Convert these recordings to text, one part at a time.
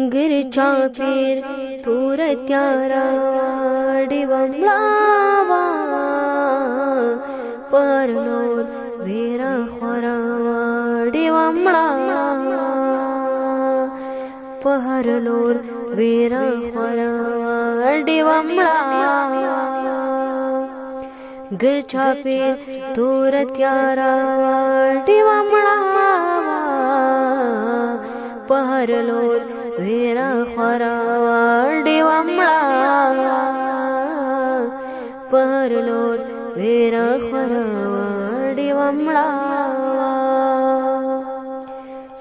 ګر چا پیر تور تیارا ډیوه مړه وه، پر لور ویره خوره وه، ډیوه مړه وه، په هر لور ویره خوره وه، ډیوه مړه وه. ګر چا پیر تور تیارا ډیوه مړه وه، په هر لور ویره خوره وه، ډیوه مړه وه، په هر لور ویره خوره وه، ډیوه مړه وه.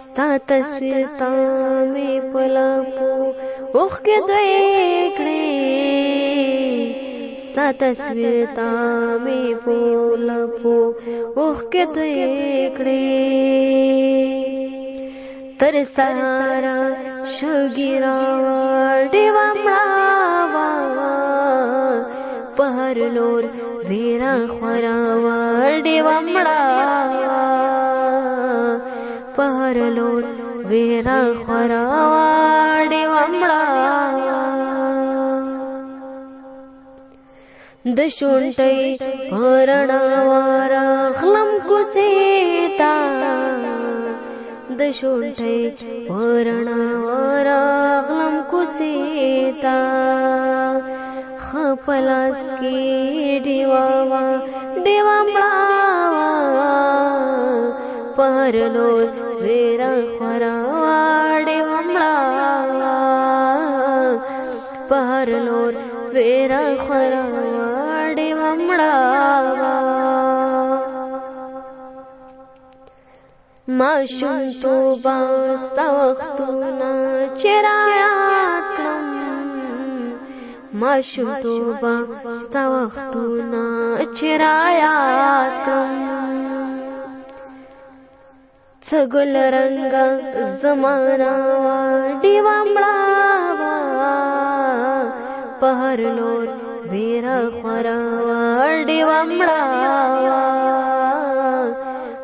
ستا تصویر تا مې په لپو اوښکې توی کړې، ستا تصویر تا مې په لپو اوښکې توی کړې. تر سهاره شګي راوه، ډیوه مړه وه، په هر لور ویره خوره وه، ډیوه مړه وه، په هر لور ویره خوره وه، ډیوه مړه وه. د شونټۍ په رڼا ورغلم کوڅې ته، د شونټۍ په رڼا ورغلم کوڅې ته، ښه په لاس کې ډیوه وه، ډیوه مړه وه، په هر لور ویره خوره وه، ډیوه مړه وه، په هر لور ویره خوره وه، ډیوه مړه وه. ماشوم توبه ستا وختونه چې رایاد کړم، ماشوم توبه ستا وختونه چې رایاد کړم، څه ګل رنګه زمانه وه، ډیوه مړه وه، په هر لور ویره خوره وه، ډیوه مړه وه،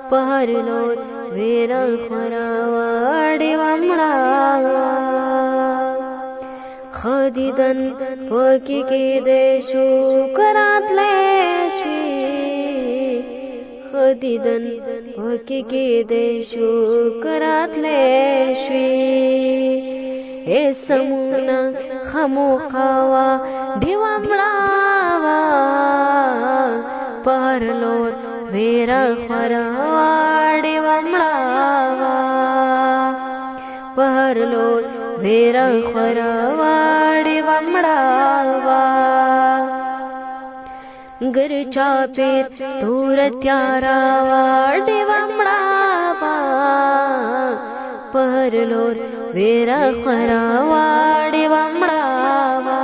په هر لور ویره خوره وه، ډیوه مړه وه. ښه دیدن پکې کېدی شو که راتلی شوې، ښه دیدن پکې کېدی شو که راتلی شوې. ای سمونه ښه موقع وه، ډیوه مړه وه، په هر لور ویره خوره وه، ډیوه مړه وه، په هر لور ویره خوره وه، ډیوه مړه وه. ګر چا پیر تور تیارا وه، ډیوه مړه وه، په هر لور ویره خوره وه، ډیوه مړه وه،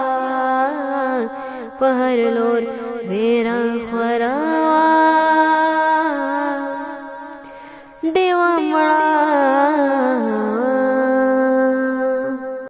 په هر لور ویره خوره